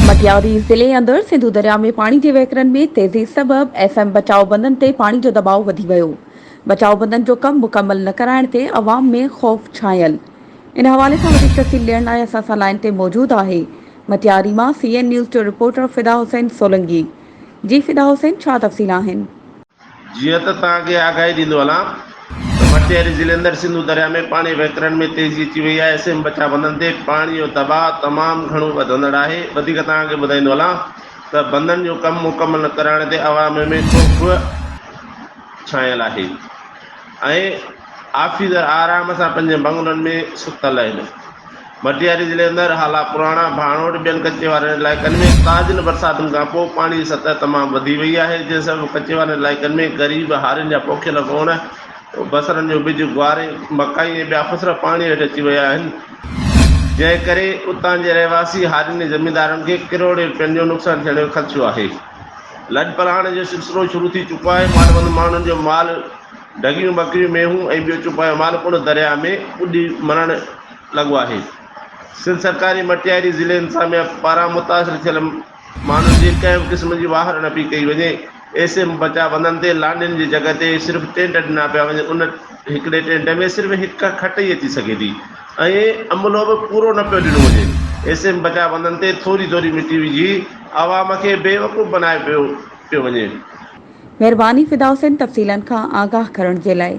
مٽياري ضلعي اندر سنڌو درياء ۾ پاڻي جي وهڪرن ۾ تيزي سبب ايس ايم بچاء بندن تي پاڻي جو دٻاء وڌي ويو، بچاء بندن جو ڪم مڪمل نه ڪرائڻ تي عوام ۾ خوف ڇانيل. ان حوالي سان وڌيڪ تفصيل ڏيڻ لاء اسان سان لائين تي موجود آهي مٽياري مان سي اين نيوز جو رپورٽر فدا حسين سولنگي. جي فدا حسين ڇا تفصيل آهن؟ جيئن ته توهان کي آگاهي ڏيندو هلان ته مٽياري ضلعي اندر سنڌو درياء ۾ پاڻي وهڪرن ۾ تيزي اچي وئي آهي، سم بچاء بندن تي پاڻي جو دٻاء تمام گهڻو وڌندڙ آهي، وڌيڪ توهان کي ٻڌائيندو هلان ته بندن جو ڪم مڪمل نه ڪرائڻ تي عوام ۾ خوف ڇانيل آهي ۽ آفيسر آرام سان پنهنجن بنگلن ۾ ستل آهن. مٽياري ضلعي اندر هالا پراڻا، ڀاڻوٺ ٻين ڪچي وارن علائقن ۾ تازين برساتن کانپوء پاڻي جي سطح تمام وڌي وئي آهي، جنهن سبب ڪچي وارن علائقن ۾ غريب هارين جا پوکيل ووڻ، بصرن جو ٻج، گواري، مڪائي ۽ ٻيا فصل پاڻي هيٺ اچي ويا آهن، جنهن ڪري اتان جي رهواسي هارين ۽ زميندارن کي ڪروڙين رپين جو نقصان ٿيڻ جو خدشو آهي. لڏپلاڻ جو سلسلو شروع ٿي چڪو آهي، مالوند ماڻهن جو مال، ڍڳيون، ٻڪريون، مينهون ۽ ٻيو چوپايو مال پڻ درياهه ۾ ٻڏي مرڻ لڳو آهي. سنڌ سرڪار ۽ مٽياري ضلعي انتظاميا پاران متاثر ٿيل ماڻهن جي ڪنهن به قسم جي واهر نه پئي ڪئي وڃي. ايس ايم بچاء بندن تي لانڍين جي جڳهه تي صرف ٽينٽ ڏنا پيا وڃن ان هڪڙي ٽينٽ ۾ صرف هڪ کٽ ئي اچي سگهي ٿي ۽ عملو به پورو نه پيو ڏنو وڃي. ايس ايم بچاء بندن تي ٿوري ٿوري مٽي وجهي عوام کي بيوقوف بنايو پيو وڃي. مهرباني فدا حسين تفصيلن کان آگاهه ڪرڻ جي لاء.